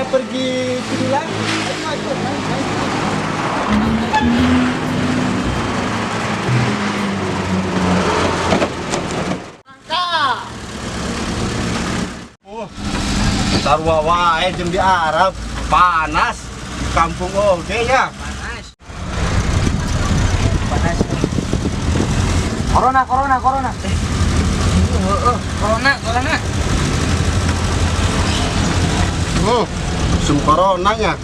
Ana pergi Cidulang. Ayo, ayo. Oh, sarua wae jeung di Arab panas kampung oge ya. Panas. Panas. Corona, corona, corona. Corona, corona. Musim coronanya.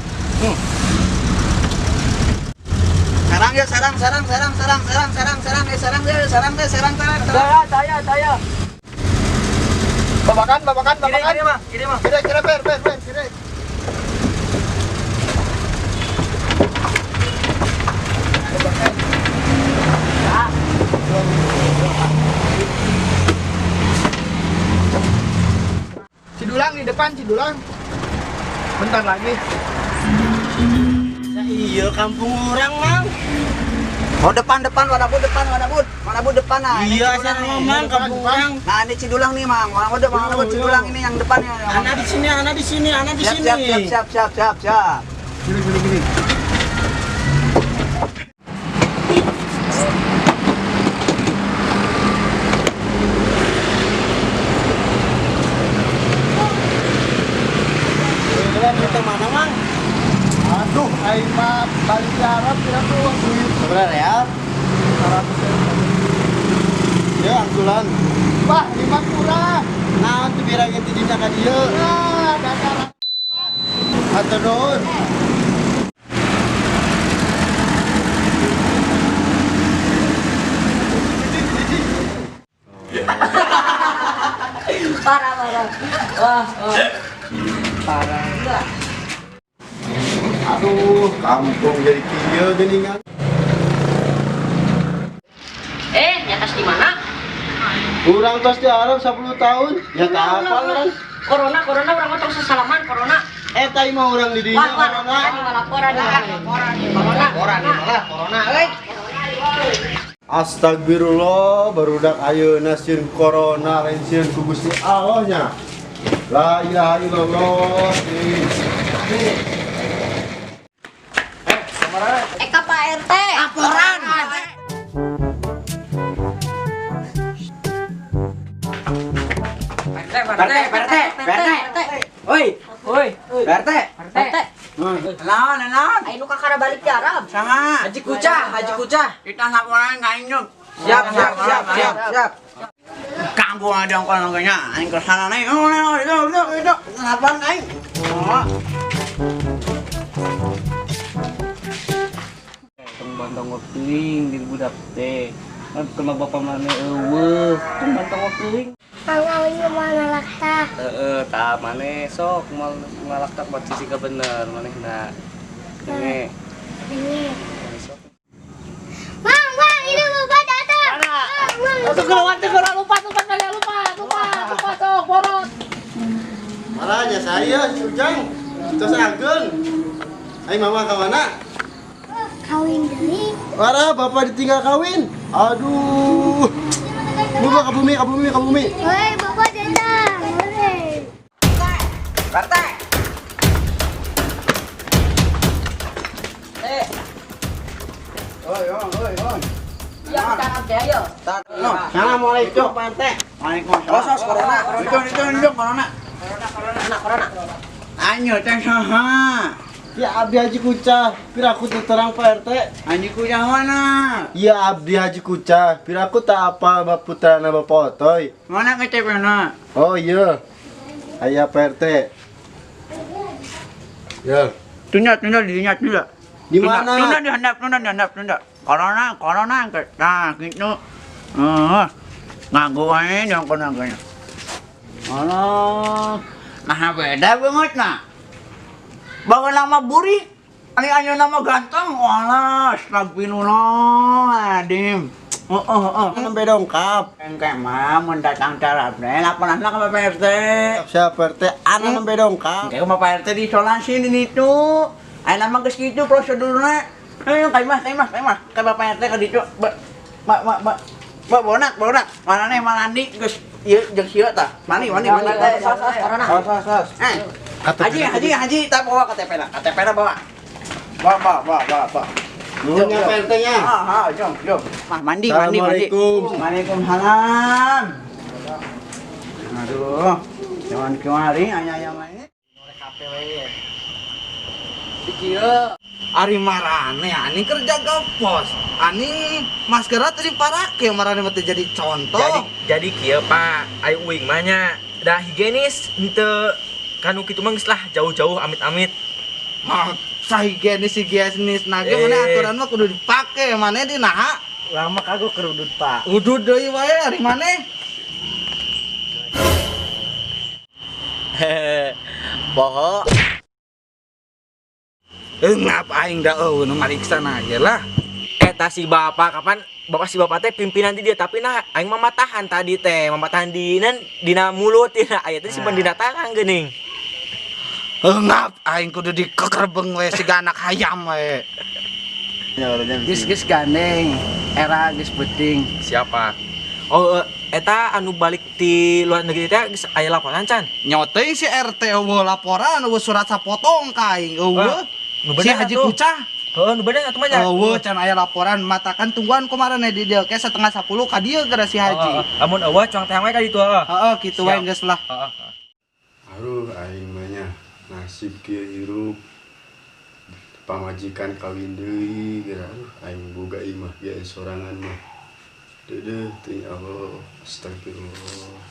Sarang ya, sarang, sarang, sarang, sarang, sarang, sarang, sarang, sarang, sarang, sarang, sarang, sarang. Saya, saya. Babakan, babakan, babakan. Kiri, mah, kiri, mah. Kiri, kiri, ber, ber, ber, kiri. Babakan. Cidulang di depan, Cidulang. Bentar lagi. Iya, kampung orang, Mang. Oh, depan, depan, Wanabud depan, Wanabud. Wanabud depan nah. Iya, sana Mang, kampung orang. Nah, ini Cidulang nih, Mang. Wanabud, Wanabud Cidulang ini yang depannya. Ana di sini, ana di sini, ana di sini. Siap, siap, siap, siap, siap, siap. Gini, gini, gini. Kita mana, Mang? Aduh, aing mah balik ke Arab tidak tuh duit. Sebenarnya ya? 100.000. Ya, angsulan. Wah, 5 kurang. Nah, tuh birang itu dinya ka dieu. Nah, dasar. Hatur nuhun. Parah, parah. Wah, wah. Parah. Aduh, kampung jadi kieu geuningan. Nyatas di mana? Urang tos di Arab 10 tahun. Ya tak apa orang. Corona, corona urang mah tong sasalaman corona. Eta mah urang di dinya corona. Laporan, laporan, corona. Corona, corona euy. Astagfirullah, barudak ayeuna sieun corona lain sieun ku Gusti Allah nya. La ilaha illallah. Eka Pak RT. Laporan. RT, RT, RT. Oi, oi, RT. RT. Naon, naon? Ayo nu kakara balik ke Arab. Sama. Haji Kucah, Haji Kucah. Kita laporan ka induk. Siap, siap, siap, siap, siap. Kampung ada kono nya, aing ke sana nih. Oh, itu, itu, itu. Laporan aing. Oh. Tong bantong teuing di budak teh. Kan kumaha bapak maneh eueuh, tong bantong teuing. Mang aing mau nalakta. Heeh, tah maneh sok moal ngalakta buat sisi ka bener manehna. Denge. Denge. Mang, mang, ini bapak datang. Mang, mang. Tuh keluar, tuh keluar, lupa, lupa, lupa, lupa, lupa, sok borot. Marahnya saya, si Ujang. Terus Agung. Ayo mama ke mana? Kawin deui. Marah, bapak ditinggal kawin. Aduh. Buka ke bumi, ke bumi, ke bumi. Woi, bapak datang. Woi. RT. Oi, oi, oi, oi. Ya, kita teh ayo. Assalamualaikum, Pak RT. Waalaikumsalam. Sos corona. Itu, itu, itu corona. Corona, corona, corona. Anyo teh saha? Ya Abdi Haji Kucah, piraku terang Pak RT. Haji Kucah mana? Ya Abdi Haji Kucah, piraku tak apa bab putrana Bapak Otoy. Mana KTP-na? Oh iya. Ayah Pak RT. Ya. Tunda, tunda, dinya tunda. Di mana? Tunda dihandap, tunda dihandap, tunda. Corona, corona, nah gitu. Nganggo wae dong kono. Alah, nah beda banget nah. Bawa nama buri, ani ayo nama ganteng, walah, astagfirullah, adim. Oh, oh, oh. Nembe dongkap. Engke mah mun datang tarap teh laporan ka Bapak RT. Siap RT, ana nembe dongkap. Engke mah Pak RT diisolasi di ditu. Ayeuna mah geus kitu prosedurna. Ayo ka imah, ka imah, ka imah. Ka Bapak RT ka ditu. Ba ba ba ba. Ba bonak, bonak. Manane malandi geus ieu jeung sieu tah. Mani, mani, mani. Sos, sos, corona. Sos, sos, sos. Eh. Haji, tak bawa KTP-na. KTP-na bawa. Bawa. Nuhun ya Pak RT-nya. Ah, jom. Mah mandi. Assalamualaikum. Waalaikumsalam. Aduh, jangan kemari ayam ini. Kieu Ari marane aning kerja pos. Aning maskerna teu diparake marane mah teu jadi contoh. Jadi kieu Pak, ayo uing mah nya da higienis henteu kanu kitu mah geus lah jauh-jauh amit-amit. Mah higienis nage mana aturan mah kudu dipake maneh di naha. Lama kagok kerudut Pak. Udud deui wae ari maneh. Poho. Ngap aing da eueuh nu mariksa na ge lah. Eta si bapak kapan bapak si bapak teh pimpinan di dia tapi nah aing mah matahan tadi teh mamatahan di nan dina mulut dina aya teh simpen dina tangan geuning. Ngap aing kudu dikekerbeng we siga anak hayam we. Geus gandeng era geus penting. Siapa? Oh eta anu balik ti luar negeri teh geus aya laporan can? Nyoteuing si RT eueuh laporan eueuh surat sapotong ka aing eueuh. Si Haji Kucah. Heeh, nu bener atuh mah nya. Eueuh can aya laporan matakan tungguan kumaha di dieu ke 9:30 ka dieu gara si Haji. Amun eueuh cuang teh we ka ditu heeh. Heeh, kitu we geus lah. Heeh. Aduh aing mah nya nasib kieu hirup. Pamajikan kawin deui geura aduh aing boga imah ge sorangan mah. Deudeuh teuing Allah astagfirullah.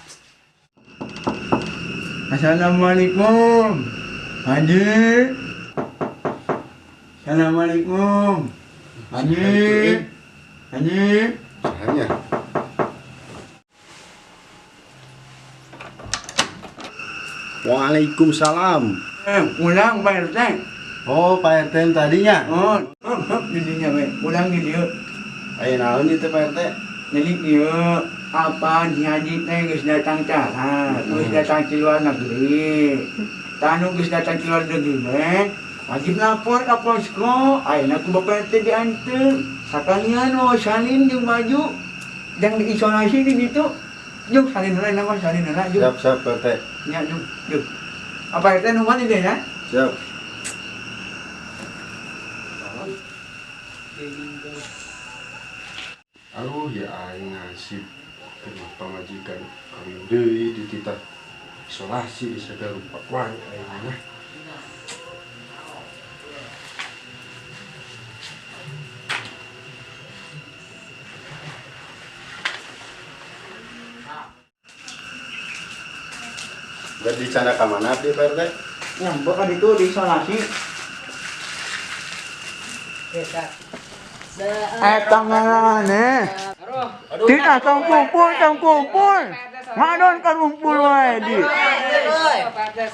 Assalamualaikum. Haji. Assalamualaikum. Haji. Haji. Sahanya. Waalaikumsalam. Ulang Pak RT. Oh, Pak RT tadinya. Oh, jadinya we. Ulang di dieu. Aya naon ieu teh Pak RT? Jadi ieu apa si Haji teh geus datang cara, geus datang ti luar negeri. Tanu geus datang ti luar negeri we. Wajib lapor ka posko, ayeuna ku Bapak RT dianteur. Sakalian oh salin jeung baju jang diisolasi di ditu. Juk salin heula nama salin heula juk. Siap, Pak RT. Nya juk, juk. Apa RT nu mana deui nya? Siap. Aduh ya aing nasib keur pamajikan kawin deui dititah isolasi di sagala rupa wae aing mah. Jadi canda ka mana abdi Pak RT? Nah, bukan itu diisolasi. Eta ngarane. Tidak tong kumpul. Ngadon karumpul wae di.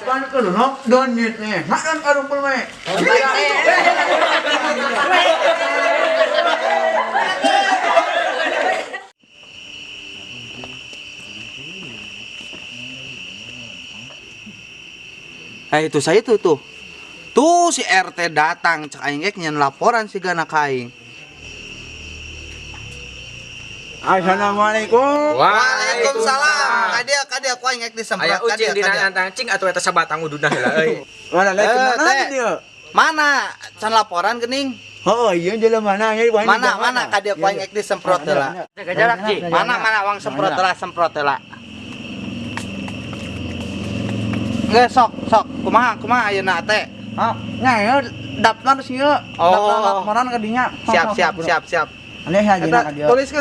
Kan kudu lockdown ieu teh. Ngadon karumpul wae. Itu saya tuh. Tuh si RT datang cek aing ge nyen laporan si gana ka aing. Assalamualaikum. Waalaikumsalam. Ka dieu ku aing ek disemprot Aya ka ucing dieu. dina antang cing atuh eta sabatang ududna heula euy. Mana mana dieu? Mana can laporan geuning? Oh iya jelema mana ya Mana mana ka dieu ku aing ek disemprot heula. Jaga jarak Ji. Mana mana wang semprot heula semprot heula. Geus sok kumaha ayeuna teh? Ah, nah ya daftar sih ya. Oh. Daftar laporan ke dinya. Siap. Aneh aja Eta,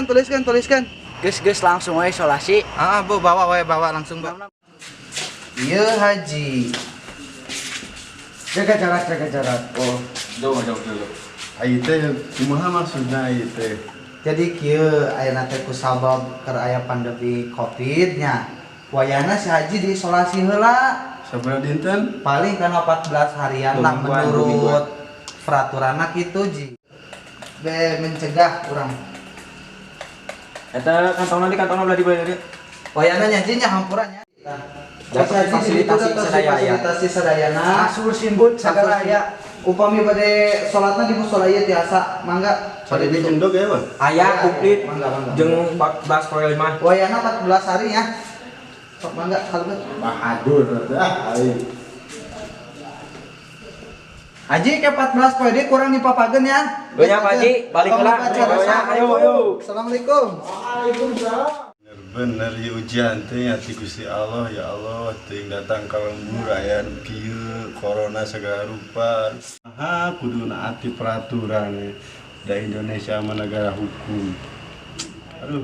tuliskan. Geus langsung we isolasi. Ah, Bu, bawa we, bawa langsung, Bu. Iya, Haji. Jaga jarak. Oh, jauh. Aing teh kumaha maksudna aing teh? Jadi kieu ayeuna teh kusabab keur aya pandemi Covid nya. Wayahna si Haji diisolasi heula. Sabaraha dinten? Paling kan 14 harian lah menurut peraturanna kitu Ji. Be mencegah urang. Eta kantongna di kantongna belah di belah dieu. Wayahna nya Ji nya hampura nya. Fasilitasi sadaya aya. Fasilitasi sadayana. Kasur simbut sagala aya. Upami bade salatna di musola ieu tiasa mangga. Sore di jendog ya, Bang? Aya komplit Mangga. jeung 14 poe 5. Wayahna 14 hari ya. Sok mangga kalebet. Bahadur ah aing. Haji ke 14 poe deui kurang dipapageun ya. Nya, Pak Haji, balik heula. Ayo, ayo. Assalamualaikum. Bener ya ujian teh ya ti Gusti Allah, ya Allah teuing datang ka lembur aya nu kieu corona segala rupa. Ha kudu naati peraturan da Indonesia mah negara hukum. Aduh.